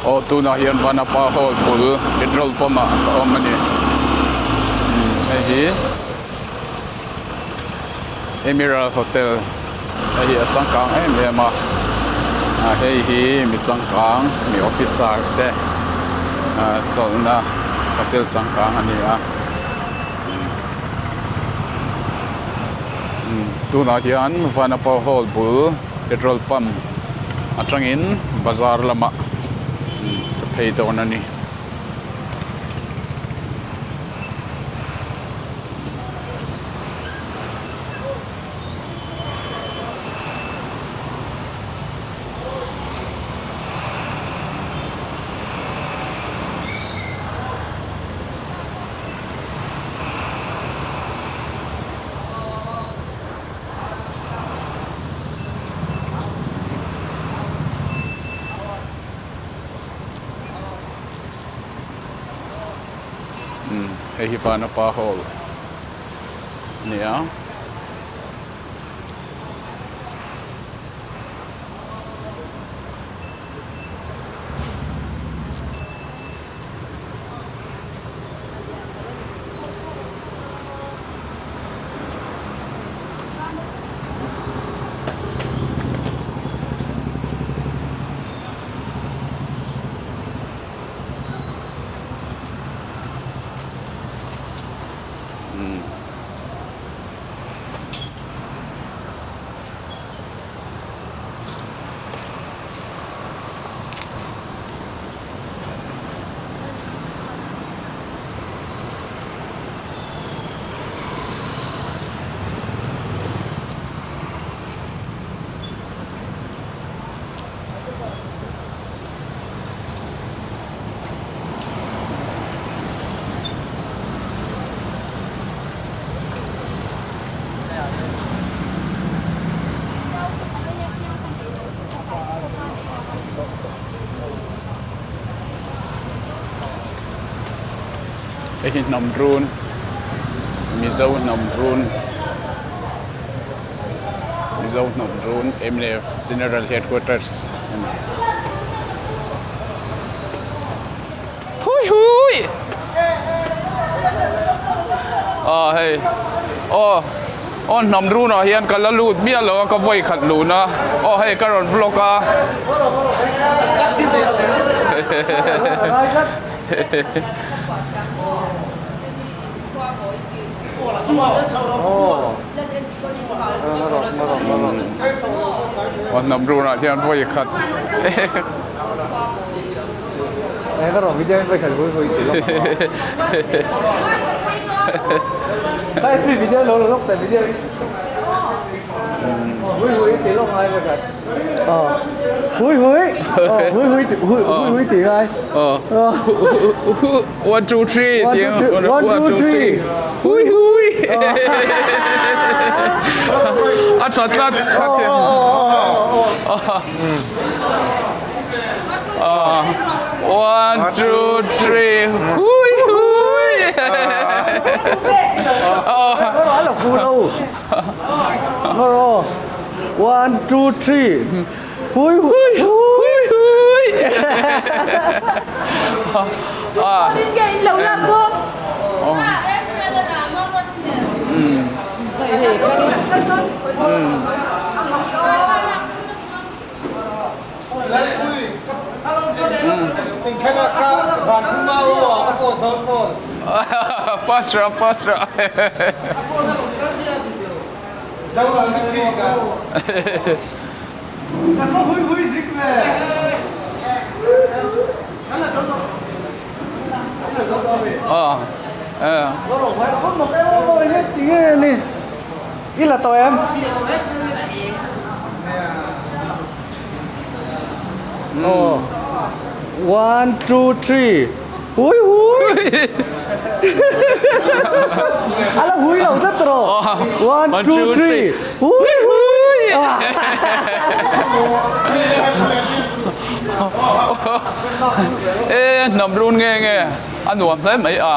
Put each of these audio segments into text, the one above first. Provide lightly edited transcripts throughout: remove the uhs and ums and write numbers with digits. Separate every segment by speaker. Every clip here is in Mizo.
Speaker 1: Aw tunah hian Vanapa Hall bul petrol pump ah ka awm a ni. Umm hei hi Emerald Hotel hei hi a changkang em em a, ah hei hi mi changkang mi officer te ah chawlhna hotel changkang a ni a. Tunah hian Vanapa Hall bul petrol pump atangin bazar lamah ka phei dawn a ni. Hei hi Vanapa Hall a ni a. Hei hi hnam run Mizo hnam run Mizo hnam run mnf General Headquarters a ni. Hui hui! Aw hei aw aw hnam runah hian ka la lut miah lo a ka vawi khat lun a aw hei ka rawn vlog a aw hnam runah hian vawi khat. One two three one two three hui hui a tha tlat One two three hui hui
Speaker 2: One two three hui hui
Speaker 1: hui hui Pass rawh pass rawh.
Speaker 2: One two three hui hui a la hui lo tlat tawh one two three hui hui
Speaker 1: e hnam run nge nge a nuam hle mai a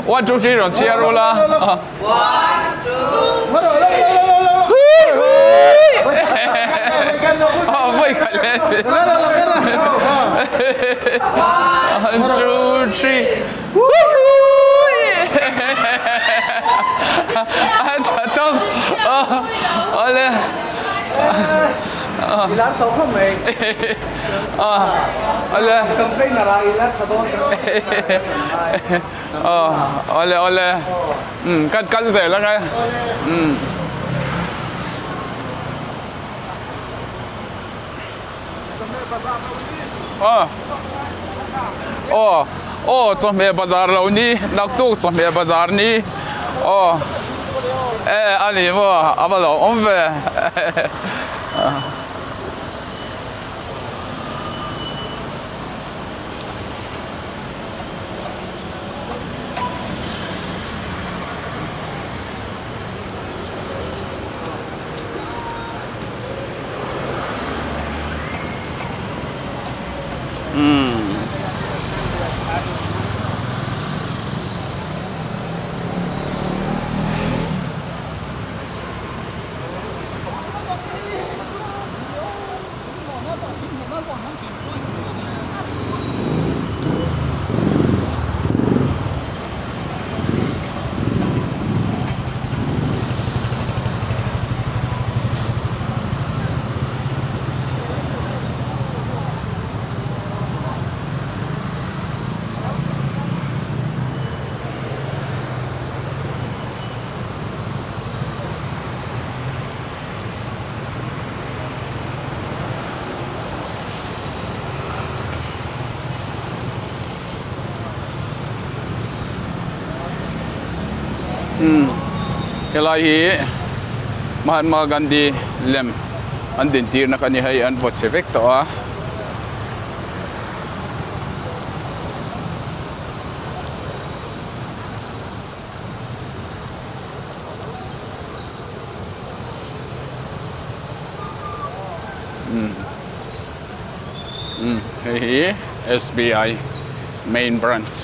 Speaker 1: One two three rawn chhiar ula. One two three. A tha tawp. Awle.
Speaker 2: I lar tawh khawp mai.
Speaker 1: Awle.
Speaker 2: Kan trainer ah i lar tha dawn ta.
Speaker 1: Awle awle. Kan kal zel ang e. Aw aw aw chawhmeh bazar lo ni naktuk chawhmeh bazar ni aw e a ni maw a va lo awm ve Umm helai hi Mahatma Gandhi lem an din tirna kha a ni hei an vaw chhe vek tawh a. Umm hei hi SBI main branch.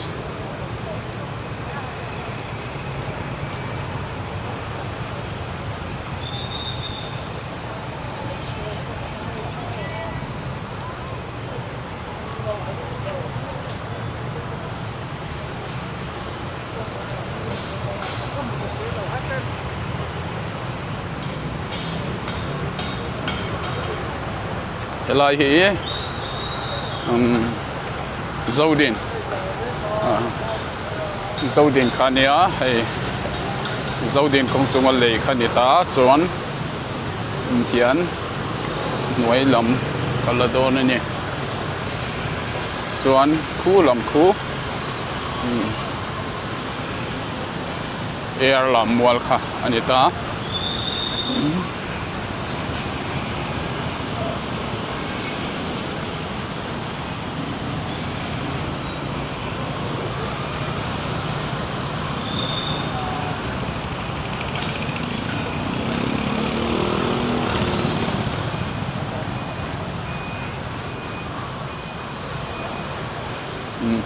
Speaker 1: Helai hi umm Zodin Zodin kha a nia hei Zodin kawng chunga lei kha a ni ta chuan tian hnuai lam ka la dawn a ni chuan khu lam khu. Air lam mual kha a ni ta.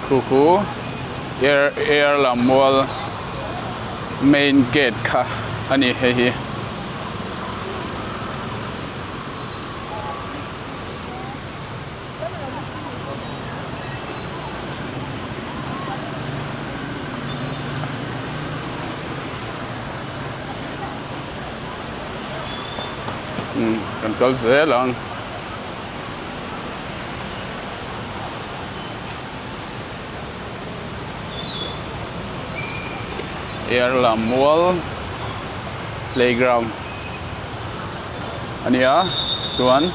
Speaker 1: Khu khu air air lam mual main gate kha a ni hei hi. Kan kal zel ang. Air lam mual playground a nia chuan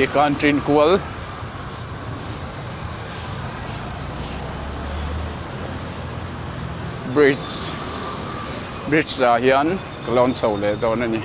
Speaker 1: Hei canteen kual. Bridge bridge ah hian ka lawn chho leh dawn a ni.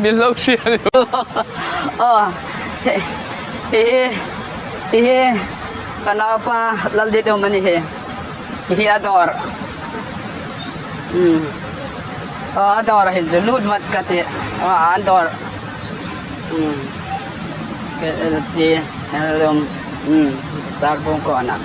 Speaker 1: Min lo hria ni.
Speaker 3: Aw hihi hihi ka naupa Laldit awm a ni hi hihi a dawr umm aw a dawr hi chu lut vat ka ti aw an dawr umm chi umm sarbung kawnah.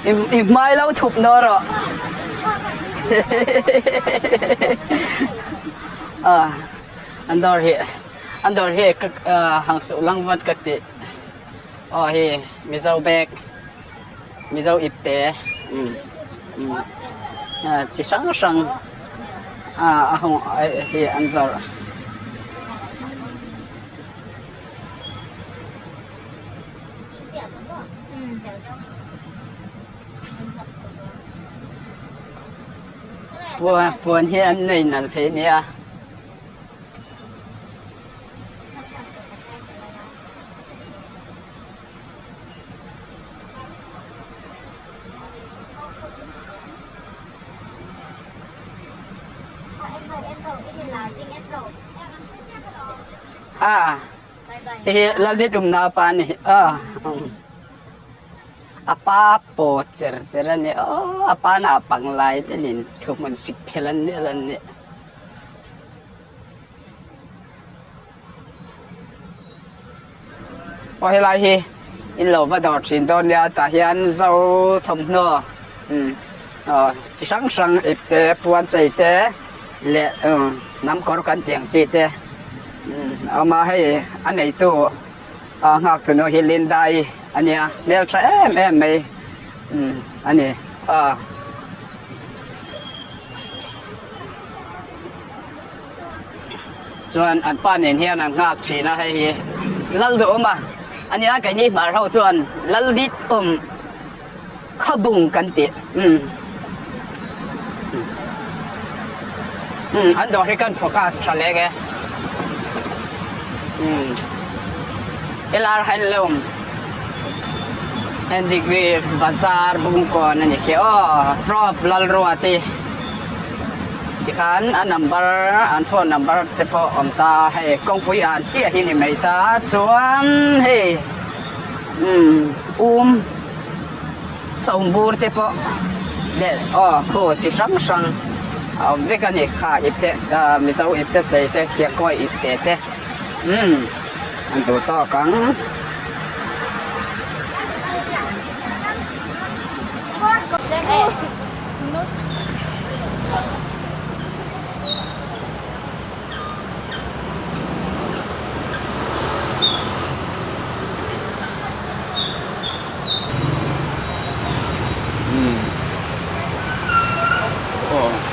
Speaker 3: I hmai lo thup naw rawh. An dawr hi an dawr hi ka hang suh lang vat ka ti. Aw hi Mizo bag Mizo ipte chi hrang hrang a hung hi an zawrh. Puan hi an nei nal thei nia. A hihi Laldit umna pa a ni a a pa paw cher cher a ni aw a pa na a pang lai te nin thuhmun sik phel an nih lan nih. Aw helai hi in lo va dawr thin dawn nia tah hian zo thawmhnaw umm aw chi hrang hrang ip te puan chei te leh umm hnam kawr kan tih ang chi te umm a awm a hei a neitu a nghak tu nu hi Linda-i a nia hmeltha em em mai umm a ni aw. Chuan an pa nen hian an nghak thin a hei hi lal duhawm a ania keini hmar ho chuan lal dit awm khawbung kan tih umm umm an dawr hi kan focus tha leng e umm helai handloom handicraft bazar bungkawn a ni khi aw prof Lalruati. Tikhan a number an phone number te pawh awm ta hei kawngpui an chiah hi ni mai ta chuan hei umm um sawmbur te pawh leh aw khu chi hrang hrang a awm vek a ni kha ip te ah mizo ip te chei te khiangkawi ip te te umm an duh tawk ang.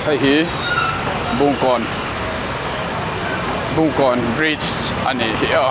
Speaker 1: Hei hi Bungkawn Bungkawn bridge a nih hi a.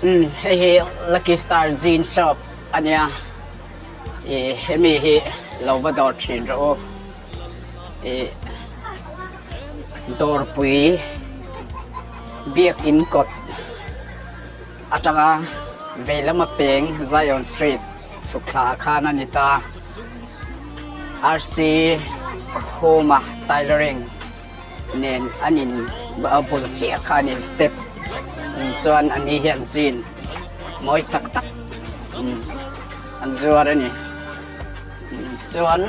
Speaker 3: Umm hei hi Lucky Star Jean Shop a nia ih hemi hi lo va dawr thin rawh u ih dawrpui biakin kawt atanga vei lama peng Zion Street chhuk thla ah khan a ni ta RC Khuma Tailoring. nen an in a bul chiah kha a ni step chuan a ni hian jean mawi tak tak an zuar a ni chuan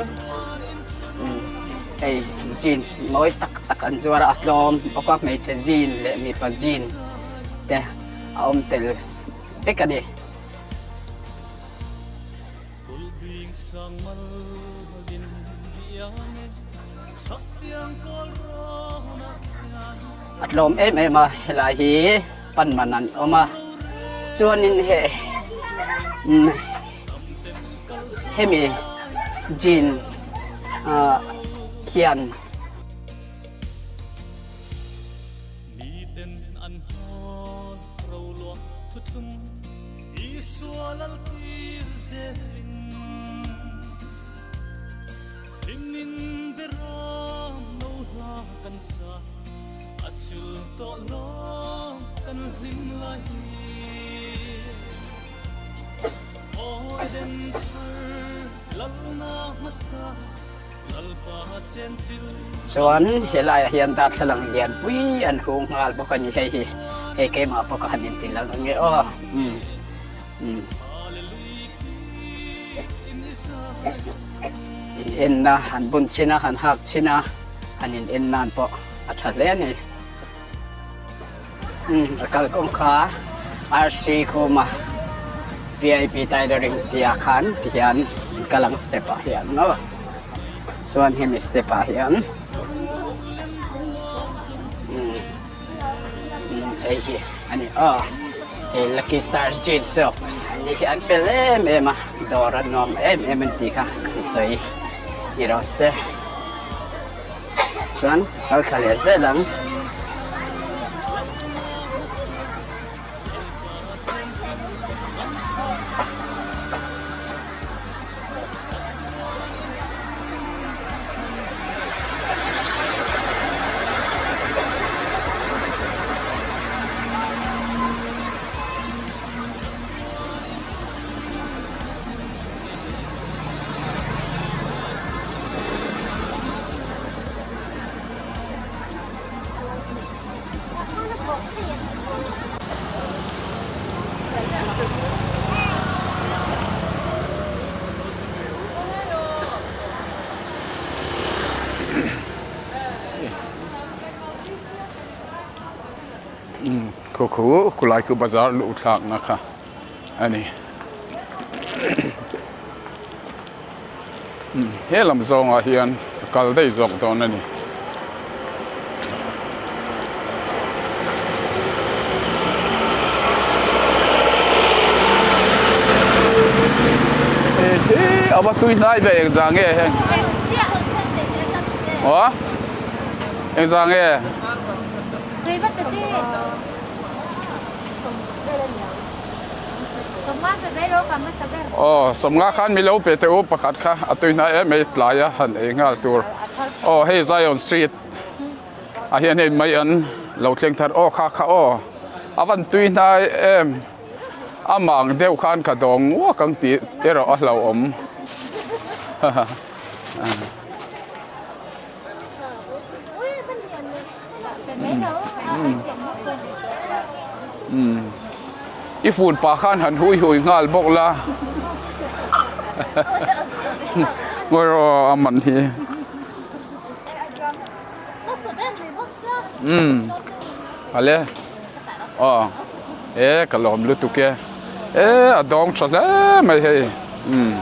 Speaker 3: hei jeans mawi tak tak an zuar a a tlawm bawk a hmeichhe jean leh mipa jean te a awm tel vek a ni. A tlawm em em a helai hi pan man an awm a chuanin he umm hemi jean ah hian. Chuan helaiah hian darthlalang lianpui an hung nghal bawk a ni hei hi hei keimah pawh ka han inti lang ang e aw umm umm in enna han bun chhin a han hak chhin a han in en nan pawh a tha hle a ni umm a kalkawng kha RC khuma vip tailoring tih ah khan ti hian in kal ang step ah hian maw chuan hemi step ah hian umm umm hei hi a ni aw hei lucky star jeans zawk an ni hi an fel em em a dawr a nuam em em an tih kha kan sawi ni rawh se chuan kal thla leh zel ang.
Speaker 1: Khu khu khulai khu bazar luh thlakna kha a ni he lam zawngah hian ka kal daih zawk dawn a ni. A va tui hnai ve eng zah nge heng aw eng zah nge. Aw sawmnga khan milo pe teh u pakhat kha a tui hnai em mai tlai a han ei nghal tur aw hei Zion street ah hian hei mai an lo thleng thar aw kha kha aw a van tui hnai em a mang deuh khan ka dawng uak ang tih erawh a hlauhawm haha. I fun pah khan han hui hui nghal bawk la ngawi rawh a man hi umm ale aw e ka lawm lutuk e e a dawng tha hle mai hei umm.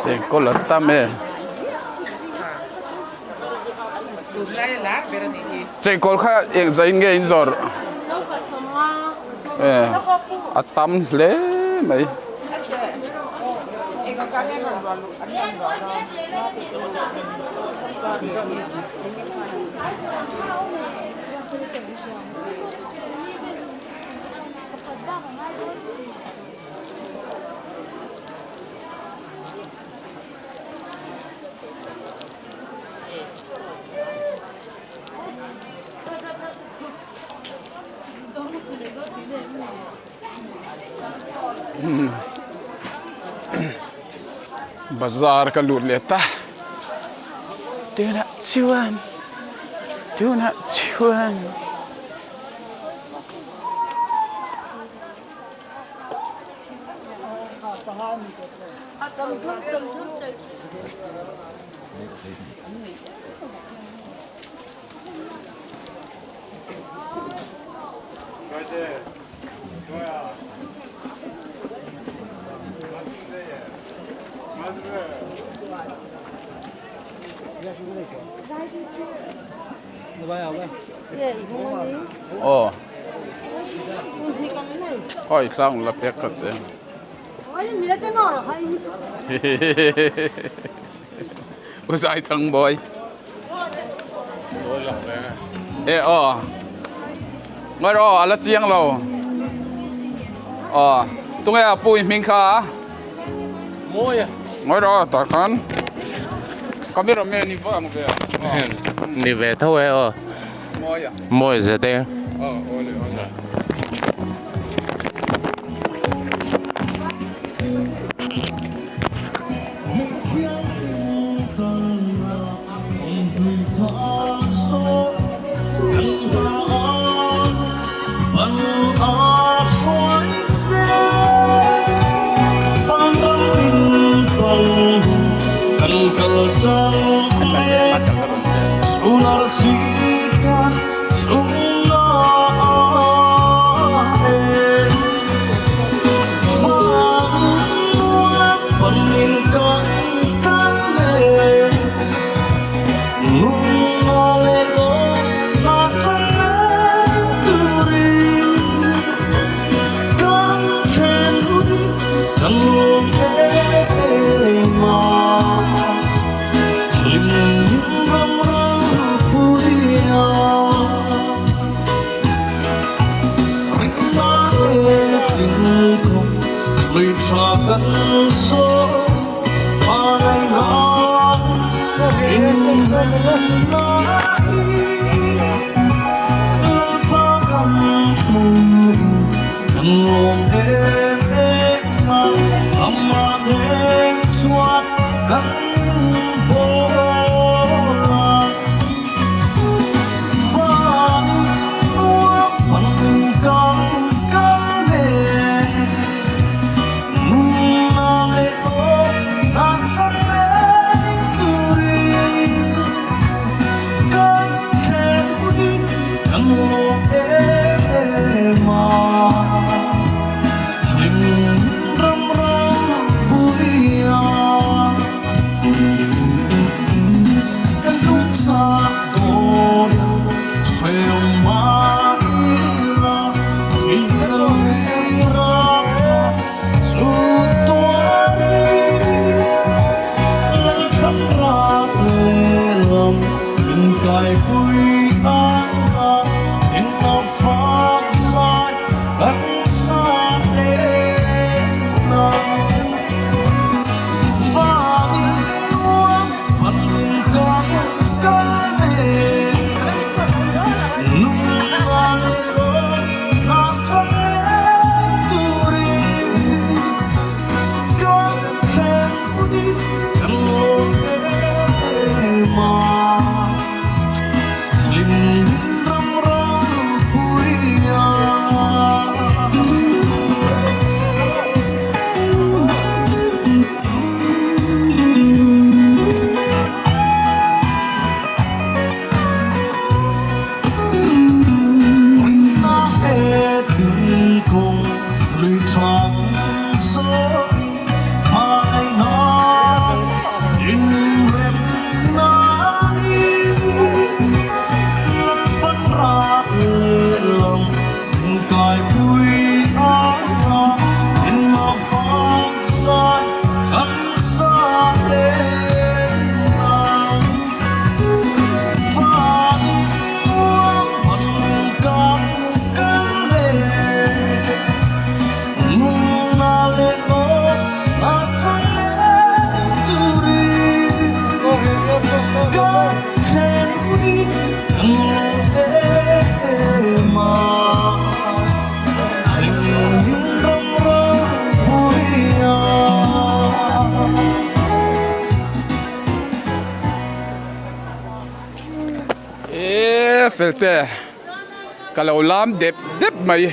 Speaker 1: Chengkawl an tam e. Chengkawl kha eng zai nge in zawrh? E a tam hle mai. Bazar ka lut leh ta tunah chuan tunah chuan. Aw Oi tlang la pek ka che. U zai thang bawi. E aw. Ngai ro ala chiang lo. Aw. Tunge a pu i hming kha?
Speaker 4: Mawi a.
Speaker 1: Ngai ro tah khan. Camera man i va ang ve a.
Speaker 4: Ni ve tho e aw.
Speaker 1: Mawi a.
Speaker 4: Mawi zet e.
Speaker 1: Aw awle awle. E felte ka lo lam dep dep mai.